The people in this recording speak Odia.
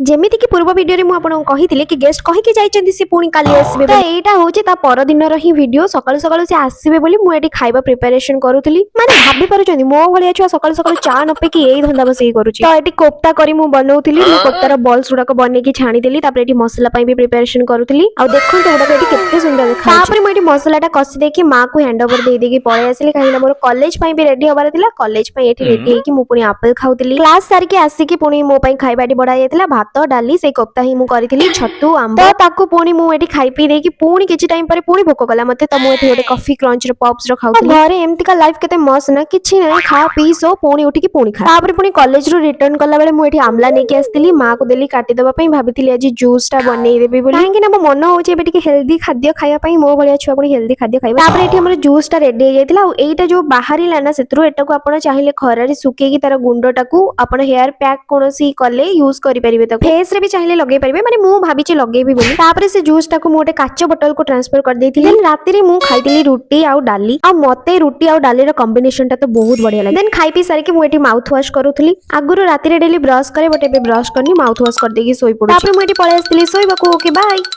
ଯେମିତିକି ପୂର୍ବ ଭିଡିଓରେ ମୁଁ ଆପଣଙ୍କୁ କହିଥିଲି କି ଗେଷ୍ଟ କହିକି ଯାଇଛନ୍ତି, ସେ ପୁଣି କାଲି ଆସିବେ। ତ ଏଇଟା ହଉଛି ତା ପରଦିନର ହିଁ ଭିଡିଓ। ସକାଳୁ ସକାଳୁ ସେ ଆସିବେ ବୋଲି ମୁଁ ଏଠି ଖାଇବା ପ୍ରିପାରେସନ କରୁଥିଲି। ମାନେ ଭାବି ପାରୁଛନ୍ତି, ମୋ ଭଳିଆ ଛୁଆ ସକାଳୁ ସକାଳୁ ଚା ନ ପିଇକି ଏଇ ଧନ୍ଦା ବସିକି କରୁଛି। ତ ଏଠି କୋପ୍ତା କରି ମୁଁ ବନଉଥିଲି। ମୁଁ କୋପ୍ତାର ବଲ୍ସ ଗୁଡାକ ବନେଇକି ଛାଣିଦେଲି। ତାପରେ ଏଠି ମସଲା ପାଇଁ ବି ପ୍ରିପାରେସନ କରୁଥିଲି। ଆଉ ଦେଖନ୍ତୁ, ଏଗୁଡାକ ଏଠି କେତେ ସୁନ୍ଦର ଦେଖାଯାଉଛି। ତାପରେ ମୁଁ ଏଠି ମସଲାଟା କଷି ଦେଇକି ମାକୁ ହ୍ୟାଣ୍ଡ ଓଭର ଦେଇ ଦେଇକି ପଳେଇ ଆସିଲି, କାହିଁକି ନା ମୋର କଲେଜ ପାଇଁ ବି ରେଡି ହବାର ଥିଲା। କଲେଜ ପାଇଁ ଏଠି ରେଡି ହେଇକି ମୁଁ ପୁଣି ଆପଲ ଖାଉଥିଲି। କ୍ଲାସ ସାରିକି ଆସିକି ପୁଣି ମୋ ପାଇଁ ଖାଇବା ଏଠି ବଢା ଯାଇଥିଲା। ଭାତ, ଡାଲି, ସେଇ କୋପ୍ତା ହିଁ ମୁଁ କରିଥିଲି, ଛତୁ, ଆମ୍ବ। ତ ତାକୁ ପୁଣି ମୁଁ ଏଠି ଖାଇ ପିଇ ଦେଇକି ପୁଣି କିଛି ଟାଇମ ପରେ ପୁଣି ଭୋକ କଲା ମତେ। ତ ମୁଁ ଏଠି ଗୋଟେ କଫି କ୍ରଞ୍ଚ ର ପପ୍ସ ର ଖାଉଥିଲି। ଘରେ ଏମିତିକା ଲାଇଫ କେତେ ମସ୍ତ ନା? କିଛି ନାହିଁ, ଖା, ପିଇ, ଶୋ, ପୁଣି ଉଠିକି ପୁଣି ଖା। ତାପରେ ପୁଣି କଲେଜରୁ ରିଟର୍ନ କଲା ବେଳେ ମୁଁ ଏଠି ଆମ୍ଲା ନେଇକି ଆସିଥିଲି। ମାକୁ ଦେଲି କାଟିଦବା ପାଇଁ। ଭାବିଥିଲି ଆଜି ଜୁସ୍ ଟା ବନେଇଦେବି ବୋଲି, କାହିଁକି ନା ମୋ ମନ ହଉଛି ଏବେ ଟିକେ ହେଲ୍ଦି ଖାଦ୍ୟ ଖାଇବା ପାଇଁ। ମୋ ଭଳିଆ ଛୁଆ ପୁଣି ହେଲ୍ଦି ଖାଦ୍ୟ ଖାଇବା। ତାପରେ ଏଠି ଆମର ଜୁସ୍ ଟା ରେଡି ହେଇଯାଇଥିଲା। ଆଉ ଏଇଟା ଯୋଉ ବାହାରିଲା ନା ସେଥିରୁ, ଏଟାକୁ ଆପଣ ଚାହିଁଲେ ଖରାରେ ଶୁଖେଇକି ତାର ଗୁଣ୍ଡଟାକୁ ଆପଣ ହେୟାର ପ୍ୟାକ୍ କୌଣସି କଲେ ୟୁଜ କରିପାରିବେ। ତାକୁ ଫେସ୍ ରେ ବି ଚାହିଁଲେ ଲଗେଇ ପାରିବେ। ମାନେ ମୁଁ ଭାବିଛି ଲଗେଇବି ବୋଲି। ତାପରେ ସେ ଜୁସ୍ ଟାକୁ ମୁଁ ଗୋଟେ କାଚ ବୋଟଲକୁ ଟ୍ରାନ୍ସଫର କରିଦେଇଥିଲି। Then ରାତିରେ ମୁଁ ଖାଇଥିଲି ରୁଟି ଆଉ ଡାଲି। ଆଉ ମତେ ରୁଟି ଆଉ ଡାଲିର କମ୍ବିନେସନ ଟା ତ ବହୁତ ବଢିଆ ଲାଗେ। ଦେନ୍ ଖାଇ ପିଇ ସାରିକି ମୁଁ ଏଠି ମାଉଥ ୱାଶ କରୁଥିଲି। ଆଗରୁ ରାତିରେ ଡେଲି ବ୍ରଶ କରେ, ବଟ୍ ଏବେ ବ୍ରଶ କରିନି, ମାଉଥ ୱାଶ କରିଦେଇକି ଶୋଇ ପଡୁଛି। ତାପରେ ମୁଁ ଏଠି ପଳେଇ ଆସିଥିଲି ଶୋଇବାକୁ। Okay, bye.